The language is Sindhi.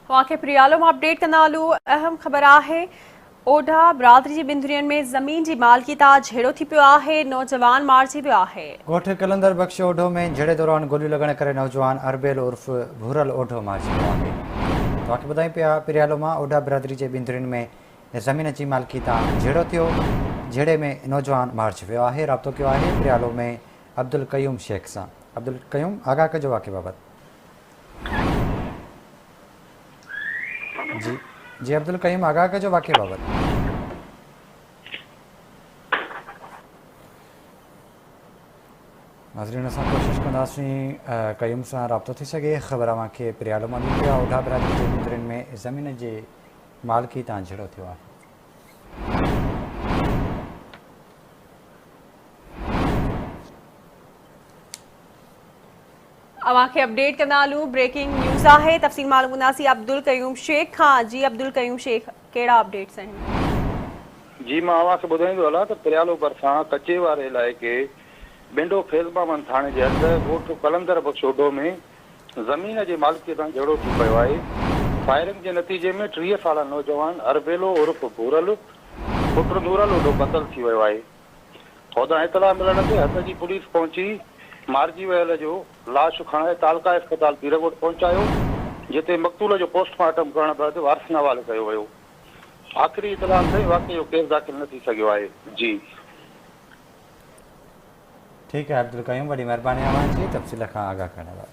اوهان کي پريالو مان اپڊيٽ ڪندا هلون اهم خبر آهي اوڍا برادري جي ٻن ڌرين ۾ زمين جي مالڪي تان جهيڙو ٿي پيو آهي نوجوان مارجي ويو آهي. ڳوٺ قلندر بخش اوڍو ۾ جهيڙي دوران گوليون لڳڻ ڪري نوجوان اربيل عرف ڀورل اوڍو مارجي ويو آهي. توهان کي ٻڌايون پيا پريالو مان اوڍا برادري جي ٻن ڌرين ۾ زمين جي مالڪي تان جهيڙو ٿيو جهيڙي ۾ نوجوان مارجي ويو آهي رابطو ڪيو آهي پريالو ۾ عبدالقيوم شيخ سان عبدالقيوم آگاهه ڪجو واقعي بابت. جي جي عبدالقيوم آگاهه ڪجو واقعي بابت. ناظرين اسان ڪوشش ڪنداسين قيوم سان رابطو ٿي سگهي خبر اوهان کي پريالو مان ڏيون پيا اوڍا برادري جي مندرن ۾ زمين جي مالڪي تان جهيڙو ٿيو آهي. اوهان کي اپڊيٽ ڪندا هلون بريڪنگ نيوز آهي تفصيل معلوم ڪنداسين عبدالقيوم شيخ کان جي عبدالقيوم شيخ ڪهڙا اپڊيٽس آهن. جي مان اوهان کي ٻڌائيندو هلان ته پريالو ڀرسان ڪچي واري علائقي ٻنڊو فيض محمد ٿاڻي جي حد ڳوٺ قلندر بخش اوڍو ۾ زمين جي مالڪي تان جهيڙو ٿي پيو آهي فائرنگ جي نتيجي ۾ 30 سالا نوجوان اربيلو عرف ڀورل پٽ نورل اوڍو قتل ٿي ويو آهي. هوڏانهن اطلاع ملڻ تي حد جي پوليس پهچي مارجي ويل جو لاش کڻائي تعلقه اسپتال پيرڳوٺ پهچايو، جتي مقتول جو پوسٽ مارٽم ڪرڻ بعد وارثن حوالي ڪيو ويو. آخري اطلاعن تائين واقعي جو ڪيس داخل نه ٿي سگهيو آهي. جي. ٺيڪ آهي عبدالقيوم وڏي مهرباني اوهان جي تفصيل کان آگاهه ڪرڻ لاء.